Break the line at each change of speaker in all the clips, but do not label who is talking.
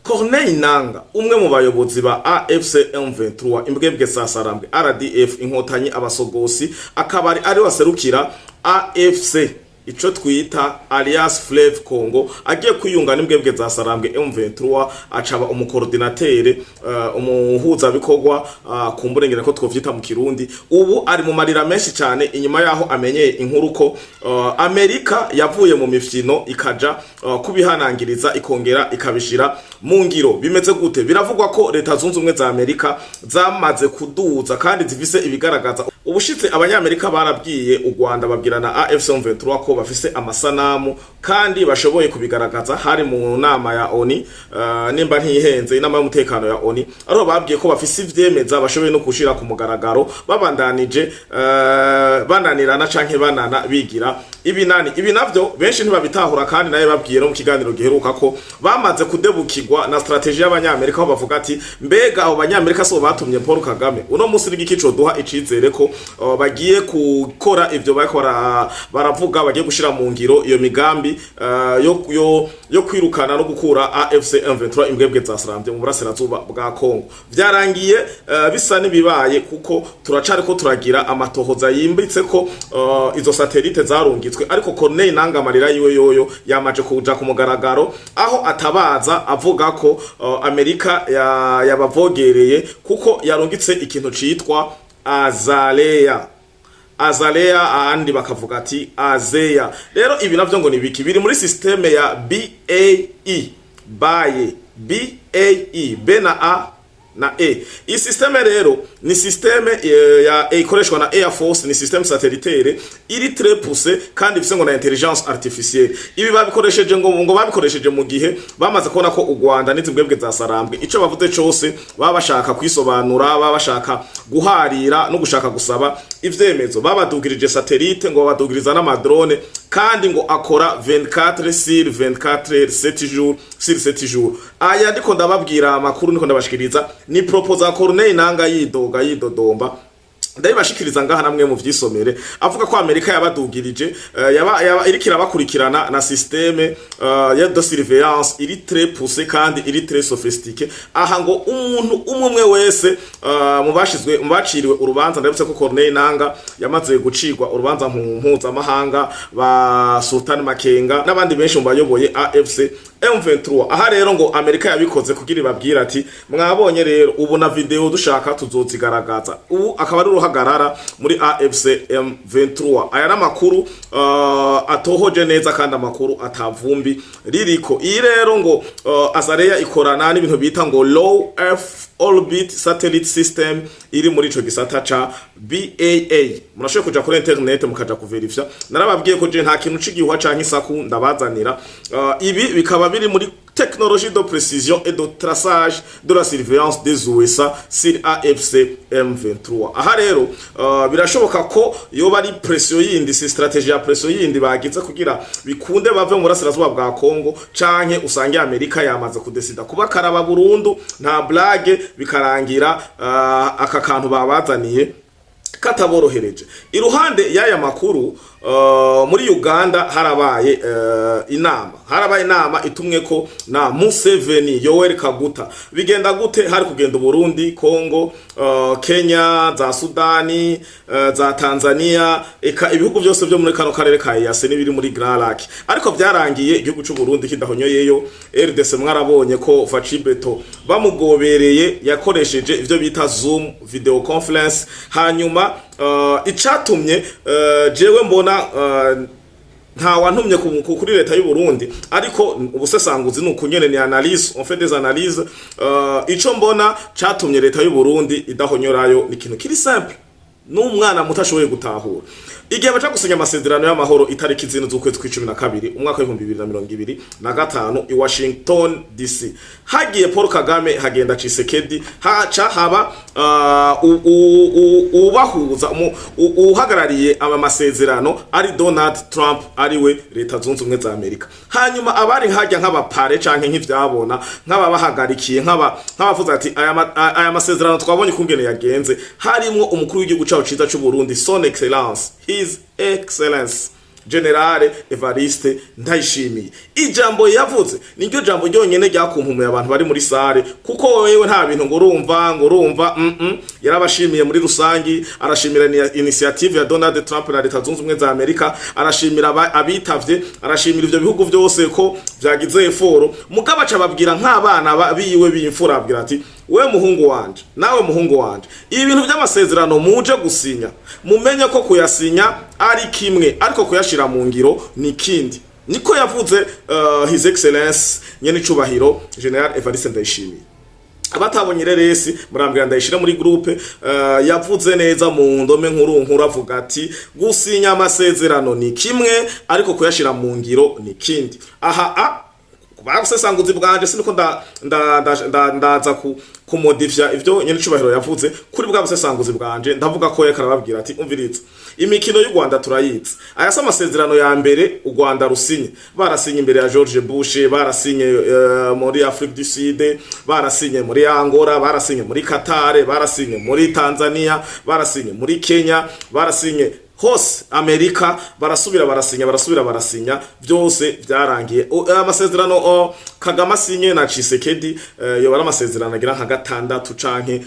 Corneille Nanga, umwe mu bayobozi ba AFC M23, Imbwebwe Sasarambwe, RDF Inkotanyi, abasogosi, akaba ari waserukira AFC, ico twita Alliance Fleuve Congo, agiye kwiyunga n'Imbwebwe za Sarambwe M23, acaba umu coordinateur, umuhuzabikorwa, kumburengera ko twovyita mu Kirundi. Ubu ari mu marira menshi cyane inyuma yaho amenyeye inkuru ko Amerika yavuye mu mifyino, ikaja kubihanangiriza, ikongera ikabishira mu ngiro. Bimeze gute? Biravugwa ko Leta Zunze Ubumwe za Amerika zamaze kuduza kandi zifise ibigaragaza. Ubushitse Abanyamerika barabwiye u Rwanda, babwira na AFC M23 ko bafise amasanamu kandi bashoboye kubigaragaza. Hari mu nama ya ONU, nimba ntihenze, inama y'umutekano ya ONU, ariho babwiye ko bafise ivyemeza bashoboye no gushira ku mugaragaro. Babandanije bananirana canke banana bigira ibinani. Ibi navyo benshi ntibabitahura, kandi naye babwiye no mu kiganiro giheruka ko bamaze kudebukirwa na stratégie y'Abanyamerika, aho bavuga ati: "Mbega abo Banyamerika so batumye Paul Kagame uno munsi n'igiki coduha icizere ko bagiye gukora ivyo bariko baravuga, bagiye gushira mu ngiro iyo migambi yo kwirukana no gukura AFC M23, Imbwebwe zasarambye, mu burasirazuba bwa Kongo?" Vyarangiye bisa n'ibibaye, kuko turacariko turagira amatohoza yimbitse ko izo satellite zarungitswe. Ariko Corneille Nanga, amarira yiwe yoyo yamaje kuja ku mugaragaro, aho atabaza avuga ko Amerika yabavogereye kuko yarungitse ikintu citwa Azalea, Azalea, ahandi bakavuga ati Azea. Rero ibi navyo ngo ni biki? Biri muri système ya BAE, BAE, BAE, B na A na E. Iyi système rero ni système ya ikoreshwa na Air Force, ni système satellitaire iri très poussée kandi ifise ngo na intelligence artificielle. Ibi babikoresheje ngo babikoresheje mu gihe bamaze kubona ko u Rwanda n'izi mbwebwe za Sarambwe, ico bavuze cose baba bashaka kwisobanura, baba bashaka guharira no gushaka gusaba ivyemezo. Babadugirije satellite, ngo babadugiriza n'ama drone, kandi ngo akora 24 sur 24, 7 jours sur 7 jours. Aya ndiko ndababwira amakuru ndiko ndabashikiriza ni propos za Corneille Nanga yidoga, yidodomba. Ndabibashikiriza ngaha namwe mu vyisomere. Avuga ko Amerika yabadugirije, yaba iriko irabakurikirana na système ya de surveillance iri très poussée kandi iri très sophistiquée. Aha ngo umuntu umwe umwe wese mu bashizwe, mu baciriwe urubanza, ndabutse ko Corneille Nanga yamaze gucirwa urubanza mu mpuzamahanga, ba Sultan Makenga n'abandi benshi mu bayoboye AFC M23. Aha rero ngo Amerika yabikoze kugira ibabwira ati: "Mwabonye rero, ubu na video dushaka tuzozigaragaza." Ubu akaba ari uruhagarara muri AFC M23. Aya n'amakuru atohoje neza kandi amakuru atavumbi ririko. Iyi rero ngo Azarea ikorana n'ibintu bita ngo Low Earth Orbit Satellite System, iri muri ico gisata ca BAA. Murashoboye kuja kuri internet mukaja kuverifya. Narababwiye ko je nta kintu c'igihuha canke isaku ndabazanira. Ibi bikaba biri muri technologie de précision et de traçage de la surveillance des USA sur AFC M23. Aha rero birashoboka ko yoba ari pression yindi, si stratégie ya pression yindi bagize kugira bikunde bave mu burasirazuba bwa Congo, canke usange Amerika yamaze kudesida kubakaraba burundu, nta blague, bikarangira aka kantu babazaniye kataborohereje. Iruhande y'aya makuru, muri Uganda harabaye inama, harabaye inama itumwe ko na Museveni Yoweri Kaguta. Bigenda gute? Hari kugenda Burundi, Congo, Kenya, za Sudani, za Tanzania, eka ibihugu byose byo muri kano karere ka EAC n'ibiri muri Grands Lacs. Ariko byarangiye igihugu cy'u Burundi kidahonyoyeyo. RDC mwarabonye ko Fatshi Béton bamugobereye, yakoresheje ivyo bita Zoom video conference. Hanyuma icatumye jewe mbona nta wantumye kuri leta y'u Burundi, ariko ubusesanguzi ni ukunyene, ni analyse, on fait des analyses. Ico mbona catumye leta y'u Burundi idahonyorayo ni ikintu kiri simple n'umwana muto ashoboye gutahura. Igihe baca gusinya amasezerano y'amahoro itariki 4 z'ukwezi kw'icumi na kabiri umwaka w'2025 i Washington DC, hagiye Paul Kagame, hagenda Tshisekedi, haca haba ubahuza, uhagarariye aba masezerano ari Donald Trump, ariwe Leta Zunze Ubumwe za Amerika. Hanyuma abari hajya nk'abapare canke nk'ivyabona, nk'ababahagarikiye, nk'abavuze ati aya masezerano twabonye kungene yagenze, harimwo umukuru w'igihugu cacu ciza c'u Burundi, Son Excellence, His Excellence Général Evariste Ndayishimiye. Ijambo yavuze niryo jambo ryonyene ryakumpumuye abantu bari muri salle, kuko wewe nta bintu ngo urumva. Yarabashimiye muri rusangi, arashimira initiative ya Donald Trump na Leta Zunze Ubumwe za Amerika, arashimira abitavye, arashimira ivyo bihugu vyose ko vyagize effort. Mugabo aca babwira nk'abana biwe b'imfura, abwira ati: "We muhungu wanje, nawe muhungu wanje, ibi bintu by'amasezerano muje gusinya, mumenye ko kuyasinya ari kimwe, ariko kuyashira mu ngiro ni kindi." Niko yavuze His Excellence nyene icubahiro Général Evariste Ndayishimiye. Abatabonye reresi murambwira ndayishira muri groupe. Yavuze neza mu ndome nkuru nkuru, avuga ati: "Gusinya amasezerano ni kimwe, ariko kuyashira mu ngiro ni kindi." Aha a babusesanguzi bwanje, siniko ndaza kumodifya ivyo nyene icubahiro yavuze. Kuri bwa busesanguzi bwanje, ndavuga ko yariko arababwira ati: "Umviriza, imikino y'u Rwanda turayizi. Aya si amasezerano ya mbere u Rwanda rusinye. Barasinye imbere ya George Bush, barasinye muri Afrique du Sud, barasinye muri Angola, barasinye muri Qatar, barasinye muri Tanzania, barasinye muri Kenya, barasinye hose Amerika, barasubira barasinya, barasubira barasinya, byose byarangiye." Amasezerano Kagame asinye na Tshisekedi yoba ari amasezerano agira nka gatandatu canke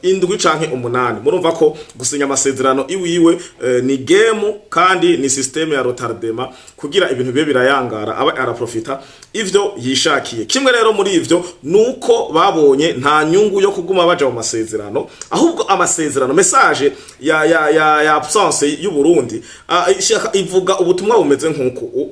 indwi canke umunani. Murumva ko gusinya amasezerano iwiwe ni game, kandi ni système ya retardement kugira ibintu bibe birayangara, aba araprofita ivyo yishakiye. Kimwe rero muri ivyo nuko babonye nta nyungu yo kuguma baja mu masezerano, ahubwo amasezerano, message ya absence y'u Burundi ivuga ubutumwa bumeze nkuko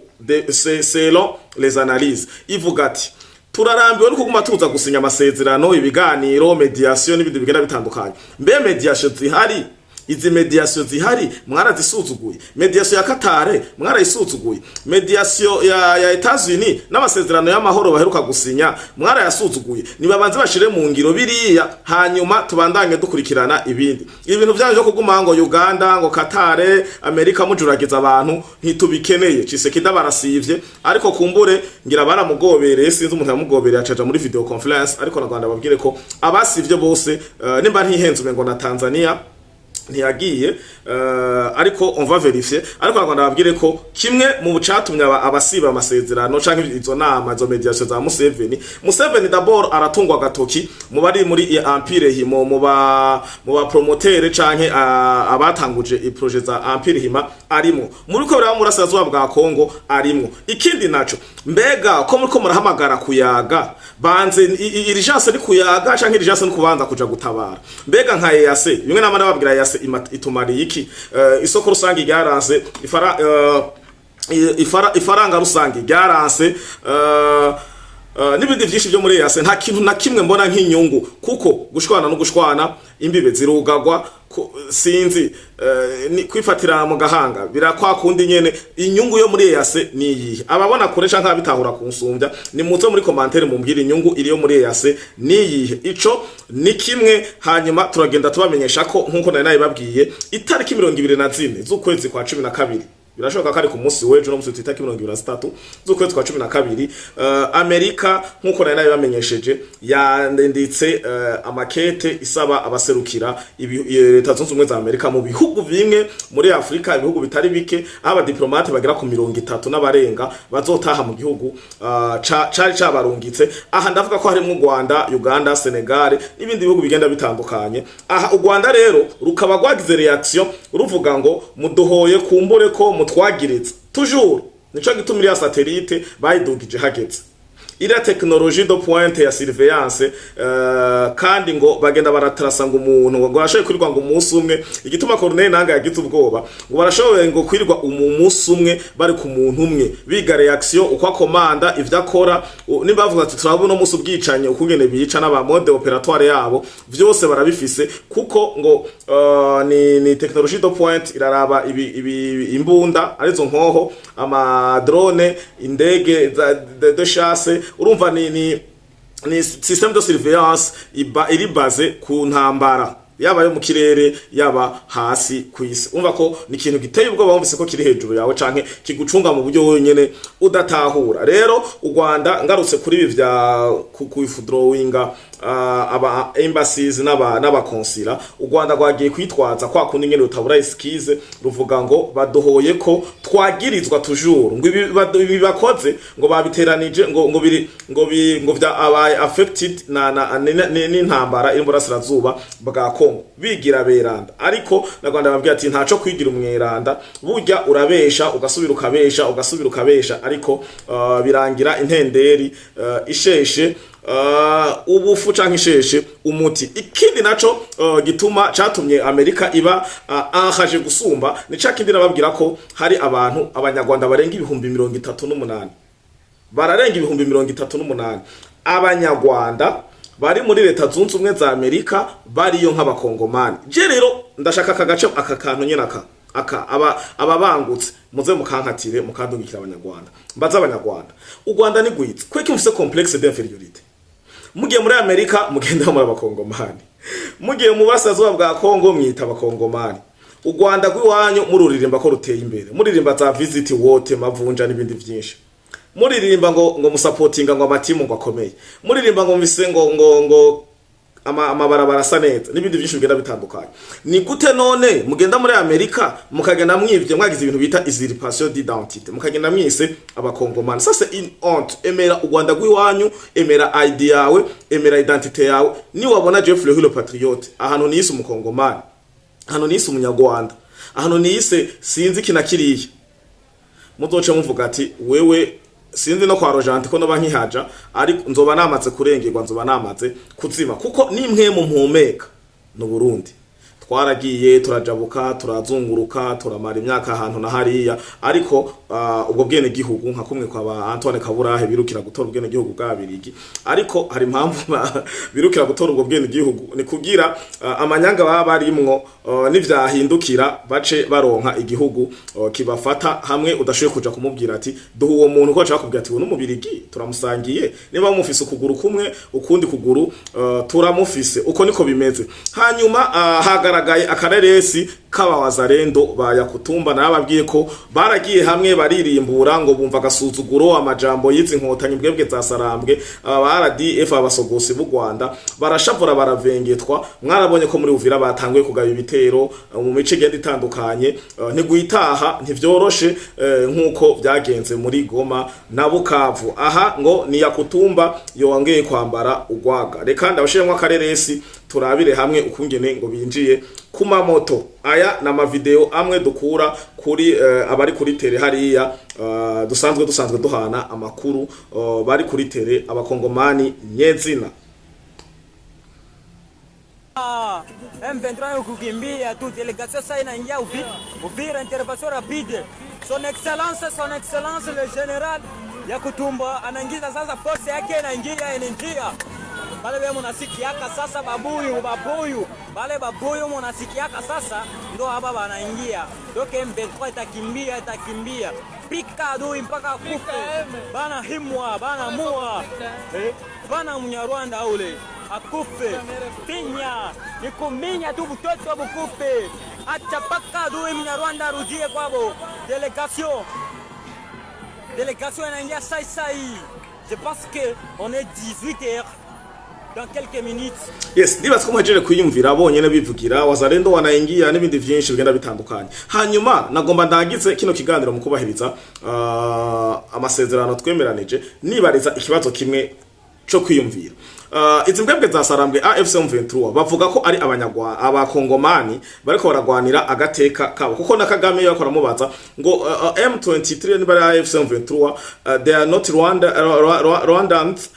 selon les analyses, ivuga ati: "Turarambiwe no kuguma tuza gusinya amasezerano, ibiganiro, médiation n'ibindi bigenda bitandukanye. Mbe médiation zihari, izi médiation zihari mwarazisuzuguye? Médiation ya Qatar mwarayisuzuguye, médiation ya Etats-Unis n'amasezerano y'amahoro baheruka gusinya mwarayasuzuguye. Nibabanze bashire mu ngiro biriya, hanyuma tubandanye dukurikirana ibindi. Ibintu byanyu byo kuguma ngo Uganda, ngo Qatar, Amerika, mujuragiza abantu, ntitubikeneye." Tshisekedi barasivye, ariko kumbure ngira baramugobereye, sinzi umuntu yamugobereye acaja muri video conference. Ariko na Rwanda babwire ko abasivye bose, nimba ntihenze ngo na Tanzania ntiyagiye, ariko on va vérifier. Ariko Rwanda babwire ko kimwe mu catumye abasiba amasezerano canke izo nama, izo médiation za Museveni, Museveni d'abord aratungwa agatoki mu bari muri Empire Hima, mu ba promoteur canke abatanguje i projet za Empire Hima, arimo muri ko biraba murasirazuba bwa Kongo arimo. Ikindi naco, mbega ko muriko murahamagara kuyaga, banze urgence ni kuyaga canke urgence ni kubanza kuja gutabara? Mbega nka EAC, bimwe nama nababwira, EAC itumariye iki? Isoko rusange ryaranse, ifaranga rusange ryaranse, n'ibindi vyinshi byo muri EAC. Nta kintu na kimwe mbona nk'inyungu, kuko gushwana no gushwana, imbibe zirugagwa, sinzi, ni kwifatira mu gahanga birakwa kundi nyene. Inyungu yo muri EAC ni iyihe? Ababona kure canke abitahura kunsumbya, ni muze muri commentaire mumbwire inyungu iri yo muri EAC ni iyihe. Ico ni kimwe. Hanyuma turagenda tubamenyesha ko, nkuko nari nabibabwiye, itariki 24 z'ukwezi kwa 12, birashoboka ko ari ku munsi w'ejo, no musi itariki 23 z'ukwezi kwa 12, Amerika, nkuko nari nabibamenyesheje, yanditse amakete isaba abaserukira Leta Zunze Ubumwe za Amerika mu bihugu bimwe muri Afrika, ibihugu bitari bike, aho abadiplomate bagera ku 30 n'abarenga bazotaha mu gihugu cari cabarungitse. Aha ndavuga ko harimwo u Rwanda, Uganda, Senegal n'ibindi bihugu bigenda bitandukanye. Aha u Rwanda rero rukaba rwagize réaction, ruvuga ngo muduhoye kumbure ko mutwagiritse toujours. Nico gituma iriya satellite bayidugije hageze, iriya technologie de pointe ya surveillance, kandi ngo bagenda baratrasa ngo umuntu ngo arashoboye kwirirwa ngo umunsi umwe. Igituma Corneille Nanga yagize ubwoba, ngo barashoboye ngo kwirirwa umunsi umwe bari ku muntu umwe, biga réaction, uko akomanda, ivyo akora. Nimba bavuga ati turabona uno munsi ubwicanye, ukungene bica n'aba mode opératoire yabo, vyose barabifise, kuko ngo ni technologie de pointe, iraraba ibi imbunda, arizo nkoho, ama drone, indege de chasse. Urumva ni système de surveillance iba iri basé ku ntambara. yaba yo mu kirere, yaba hasi ku isi. Umva ko ni ikintu giteye ubwoba, wumvise ko kiri hejuru yawe canke kigucunga mu buryo wenyene udatahura. Rero u Rwanda, ngarutse kuri ibi vya kuwithdrawinga aba embassies n'aba consulat, u Rwanda rwagiye kwitwaza kwa kundi nyene rutabura excuse, ruvuga ngo badohoye ko twagirizwa toujours ngo ibi bakoze ngo babiteranije ngo biri ngo vya abaye affected na n'intambara iri mu burasirazuba bwa Kongo, bigira beranda. Ariko na Rwanda babwiye ati ntaco kwigira umweranda, burya urabesha, ugasubira ukabesha, ugasubira ukabesha, ariko birangira intenderi isheshe ubufu canke isheshe umuti. Ikindi naco gituma catumye Amerika iba enragée gusumba ni ca kindi nababwira ko hari abantu, Abanyarwanda barenga 38,000, bararenga 38,000 Abanyarwanda bari muri Leta Zunze Ubumwe za Amerika, bariyo nk'Abakongomani. Je rero ndashaka aka gace, aka kantu nyene, aka ababangutse muze mukankatire, mukandungikira Abanyarwanda. Mbaza Abanyarwanda: u Rwanda ni gwiza, kweki mufise complexe d'infériorité? Mugiye muri Amerika mugenda muri Abakongomani, mugiye mu burasirazuba bwa Kongo mwita Abakongomani. U Rwanda rw'iwanyu mururirimba ko ruteye imbere, muririmba za visit wote mavunja n'ibindi vyinshi, muririmba ngo musapotinga ngo amatimu ngo akomeye, muririmba ngo mvise ngo amabarabara asa neza n'ibindi byinshi bigenda bitandukanye. Ni gute none mugenda muri Amerika mukagenda mwivye, mwagize ibintu bita usurpation d'identité, mukagenda mwise Abakongomani? Ça, c'est une honte. Emera u Rwanda rw'iwanyu, emera ID yawe, emera identité yawe. Ni wabona Jeffrey Hilo Patriote ahantu niyise Umukongomani, ahantu niyise Umunyarwanda, ahantu niyise sinzi iki na kiriya, muzoce muvuga ati wewe sinzi no kwa Rojanti ko noba nkihaja, ariko nzoba namaze kurengerwa, nzoba namaze kuzima, kuko nimwe mu mpumeka no Burundi. Twaragiye, turajabuka, turazunguruka, turamara imyaka ahantu na hariya, ariko ubwo bwene gihugu nka kumwe kwa ba Antoine Kaburahe birukira gutora ubwene gihugu bw'Ababirigi, ariko hari impamvu birukira gutora ubwo bwene gihugu, ni kugira amanyanga baba barimwo nivyahindukira bace baronka igihugu kibafata hamwe. Udashoboye kuja kumubwira ati duha uwo muntu, ko ashaka kubwira ati uwo n'Umubirigi turamusangiye, niba mufise ukuguru kumwe, ukundi kuguru turamufise. Uko niko bimeze. Hanyuma hagaragaye akareresi k'Abawazarendo ba Yakutumba. Narababwiye ko baragiye hamwe baririmbura ngo bumva agasuzuguro, amajambo y'izi nkotanyi mbwebwe za Sarambwe, aba RDF, abasogosi b'u Rwanda, barashavura, baravengetwa. Mwarabonye ko muri Uvira batanguye kugaba ibitero mu mice igenda itandukanye. Ntiguitaha ntivyoroshe nkuko byagenze muri Goma na Bukavu. Aha ngo ni Yakutumba yongeye kwambara ugwaga. Reka ndabashiremwo akareresi, turabire hamwe ukungene ngo binjiye ku mamoto. Aya ni amavideo amwe dukura kuri abari kuri terrain hariya, dusanzwe duhana amakuru, bari kuri terrain, Abakongomani nyezina.
M23 kukimbia tu, délégation sasa inaingia Uvira, intervention rapide. Son Excellence, Son Excellence le Général Yakutumba anaingiza sasa force yake, inaingia bale be munasikiaka sasa, babuyu babuyu bale babuyu munasikiaka sasa, ndo hapa banaingia. Donc M23 itakimbia, itakimbia, pika adui mpaka kufe, bana himwa bana mua bana Munyarwanda ule akufe, finya ni kuminya tu butoto bukufe, acha paka adui Mnyarwanda arudie kwabo. Délégation inaingia sai sai. Je pense que on est 18 heures dans quelques minutes.
Yes, nibaza ko muhejeje kwiyumvira bonyene bivugira Wazalendo wanaingia n'ibindi vyinshi bigenda bitandukanye. Hanyuma nagomba ndagize kino kiganiro mu kubahiriza amasezerano twemeranije, nibariza ikibazo kimwe co kwiyumvira. Izi mbwebwe za Sarambwe AFC M23 bavuga ko ari Abanyagwa, Abakongomani bariko baragwanira agateka kabo, kuko na Kagame yakora mubaza ngo M23 ni bari AFC M23, they are not Rwandans,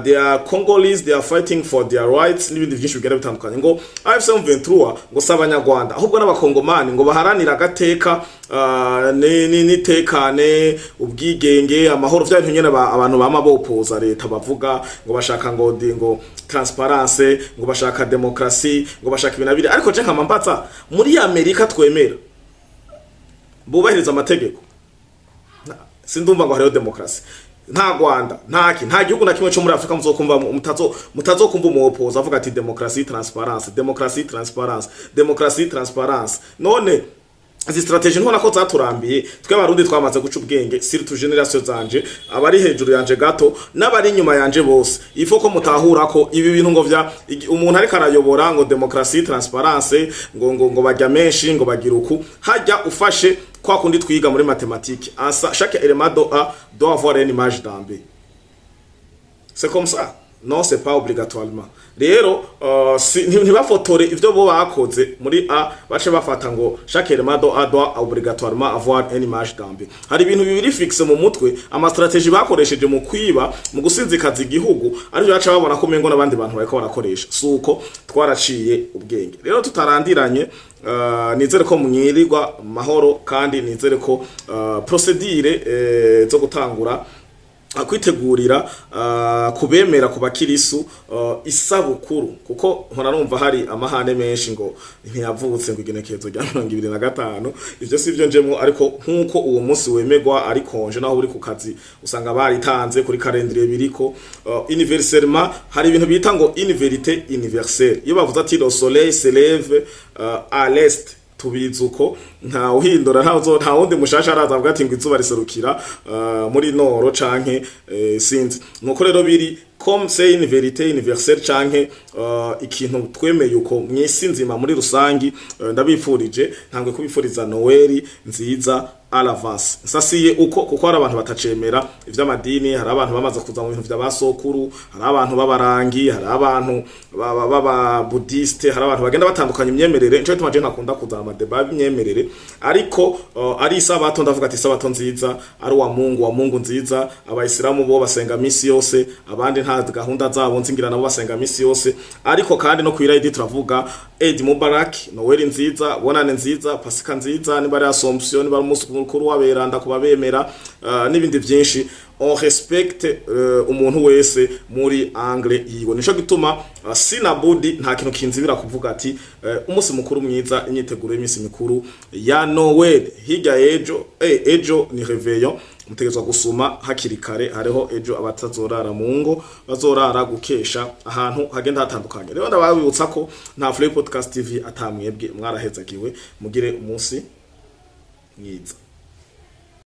they are Congolese, they are fighting for their rights n'ibindi byinshi bigenda bitandukanye, ngo AFC M23 ngo si Abanyarwanda ahubwo n'Abakongomani ngo baharanira agateka nitekane, ubwigenge, amahoro, vya bintu nyene abantu bama bopoza leta bavuga ngo bashaka ngo ngo transparence, ngo bashaka demokrasi, ngo bashaka ibintu biri. Ariko je nkama mbaza: muri Amerika twemera bubahiriza amategeko, sindumva ngo hariho demokrasi. Nta Rwanda, ntaki, nta gihugu na kimwe cyo muri Afrika muzokumva mutazokumva umu opposant avuga ati: "Démocratie, transparence, démocratie, transparence, démocratie, transparence." None izi stratégie ntubona ko zaturambiye? Twe Abarundi twamaze guca ubwenge, surtout génération zanje, abari hejuru yanje gato n'abari inyuma yanje bose. Ifo ko mutahura ko ibi bintu ngo vya umuntu ariko arayobora ngo démocratie, transparence, ngo bajya menshi, ngo bagira uku hajya ufashe kwa kundi twiga muri mathématique, chaque élément de A doit avoir une image dans B. C'est comme ça? Non, c'est pas obligatoirement. Rero ntibafotore ivyo bo bakoze muri A, bace bafata ngo chaque élément de A doit obligatoirement avoir une image dans B. Hari ibintu bibiri fixe mu mutwe, ama stratégie bakoresheje mu kwiba, mu gusinzikaza igihugu, arivyo baca babona ko mengo n'abandi bantu bariko barakoresha. Suko twaraciye ubwenge. Rero tutarandiranye, nizere ko mwirirwa mahoro, kandi nizere ko procédure zo gutangura kwitegurira kubemera ku bakirisu isabukuru, kuko nkora numva hari amahane menshi ngo ntiyavutse ngo igenekerezo rya 25. Ivyo si byo njemwo, ariko nkuko uwo munsi wemegwa ari congé, naho uri ku kazi usanga baritanze kuri calendrier biriko. Universellement hari ibintu bita ngo une vérité universelle. Iyo bavuze ati "Le soleil se lève à l'est", tubizi uko, nta uhindura, nta wundi mushasha araza avuga ati ngo izuba riserukira muri nord canke sinzi. Nuko rero biri, comme c'est une vérité universelle canke ikintu twemeye uko mw'isi nzima muri rusangi, ndabifurije, ntangwe kubifuriza Noel nziza à l'avance. Nsasiye uko kuko hari abantu batacemera ivy'amadini, hari abantu bamaze kuza mu bintu vya basokuru, hari abantu b'abarangi, hari abantu b'aba bouddhiste, hari abantu bagenda batandukanya imyemerere. Nico gituma je ntakunda kuzana ama débats y'imyemerere, ariko ari isabato ndavuga ati isabato nziza, ari wa Mungu, wa Mungu nziza. Abayisilamu bo basenga misi yose, abandi nta gahunda zabo nzingira, nabo basenga misi yose. Ariko kandi no kw'irayidi turavuga Eid Mubarak, Noel nziza, Bonane nziza, Pasika nziza, niba ari Assomption, niba ari umunsi mukuru w'aberanda kubabemera, n'ibindi byinshi. On respecte umuntu wese muri angle yiwe. Nico gituma sinabudi, nta kintu kinzibira kuvuga ati umunsi mukuru mwiza, imyiteguro y'iminsi mikuru ya Noel hirya ejo. Ejo ni réveillon, mutegerezwa gusuma hakiri kare. Hariho ejo abatazorara mu ngo, bazorara gukesha ahantu hagenda hatandukanye. Rero ndababibutsa ko nta Free Podcast TV atamwebwe. Mwarahezagiwe, mugire umunsi mwiza.